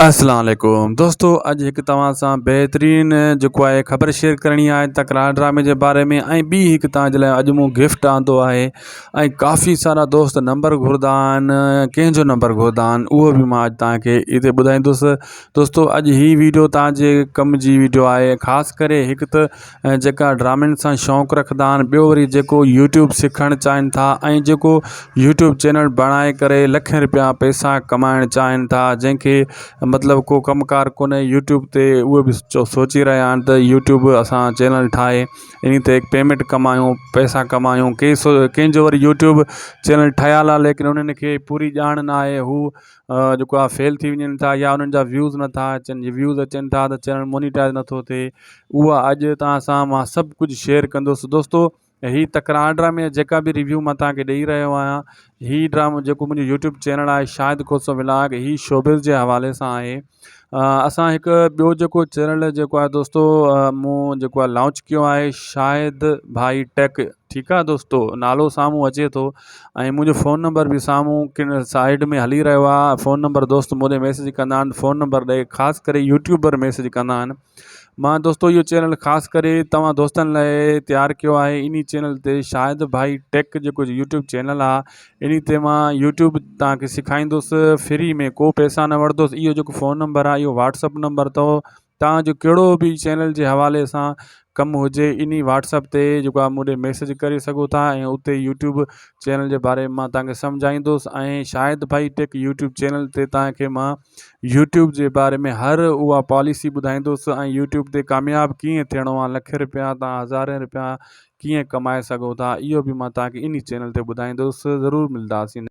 اسلام عليڪم دوستو اڄ هڪ توهان سان بهترين جيڪو آهي خبر شيئر ڪرڻي آهي تڪرار ڊرامي جي باري ۾ ۽ ٻي هڪ توهان جي لاء اڄ مون گفٽ آندو آهي ۽ ڪافي سارا دوست نمبر گهردا آهن ڪنهن جو نمبر گهردا آهن اهو به مان اڄ توهان کي هتي ٻڌائيندس دوستو اڄ هي ويڊيو توهان جي ڪم جي ويڊيو آهي خاص ڪري هڪ ته جيڪا ڊرامن سان شوق رکندا آهن ٻيو وري جيڪو يوٽيوب سکڻ چاهين ٿا ۽ جيڪو يوٽيوب چينل بڻائي ڪري لکين رپيا پئسا ڪمائڻ چاهين ٿا جنهن کي مطلب ڪو ڪم ڪار ڪونهي يوٽيوب تي اهي به سوچي رهيا آهن ته يوٽيوب اسان چينل ٺاهي ان تي پيمينٽ ڪمايون پئسا ڪمايون ڪي سو ڪنهن جو وري يوٽيوب چينل ٺهيل آهي ليڪن انهن کي پوري ڄاڻ نه آهي هو جيڪو آهي فيل ٿي وڃن ٿا يا انهن جا ويوز نٿا اچن جي ويوز اچن ٿا ته چينل مونيٽائز نٿو ٿئي اها اڄ توهان سان مان سڀ ڪجهه شيئر ڪندس دوستو هي تڪرار ڊرامي جا جيڪا به ريويو مان توهان کي ڏئي رهيو آهيان هي ڊرامو جيڪو منهنجو يوٽيوب چينل آهي شاهد کوسو ولاگ هي شوبز جي حوالي سان آهي اسان هڪ ٻيو جيڪو چينل جيڪو آهي دوستو مون جيڪو آهي لانچ ڪيو آهي شاهد ڀائي ٽيڪ ٺيڪ آهي دوستو نالو سامهون اچي ٿو ۽ منهنجو فون نمبر به سامهون ڪن سائيڊ ۾ هلي رهيو آهي فون نمبر دوست مون ڏي ميسج ڪندا آهن فون نمبر ڏي خاص ڪري يوٽيوبر ميسج ڪندا آهن مان دوستو اهو چينل خاص ڪري توهان دوستن لاء تيار ڪيو آهي انهي چينل تي شاهد ڀائي ٽيڪ جيڪو يوٽيوب چينل آهي انهي تي مان يوٽيوب توهان کي سکائيندس فري ۾ ڪو پئسا نه وٺندس اهو جيڪو فون نمبر آهي اهو واٽس اپ نمبر اٿو توهان جو ڪهڙو به چينل جي حوالي سان ڪم هجي انهي واٽس اپ تي جيڪو آهي مون ڏي ميسج ڪري سگهو ٿا ۽ اتي يوٽيوب چينل جي باري ۾ مان توهان کي سمجهائيندس ۽ شاهد ڀائي ٽيڪ يوٽيوب چينل تي توهان کي مان يوٽيوب جي باري ۾ هر اها پاليسي ٻڌائيندس ۽ يوٽيوب تي ڪامياب ڪيئن ٿيڻو آهي لکين رپيا تان هزارين رپيا ڪيئن ڪمائي سگهو ٿا اهو به مان توهان کي انهي چينل تي ٻڌائيندس ضرور ملداسين.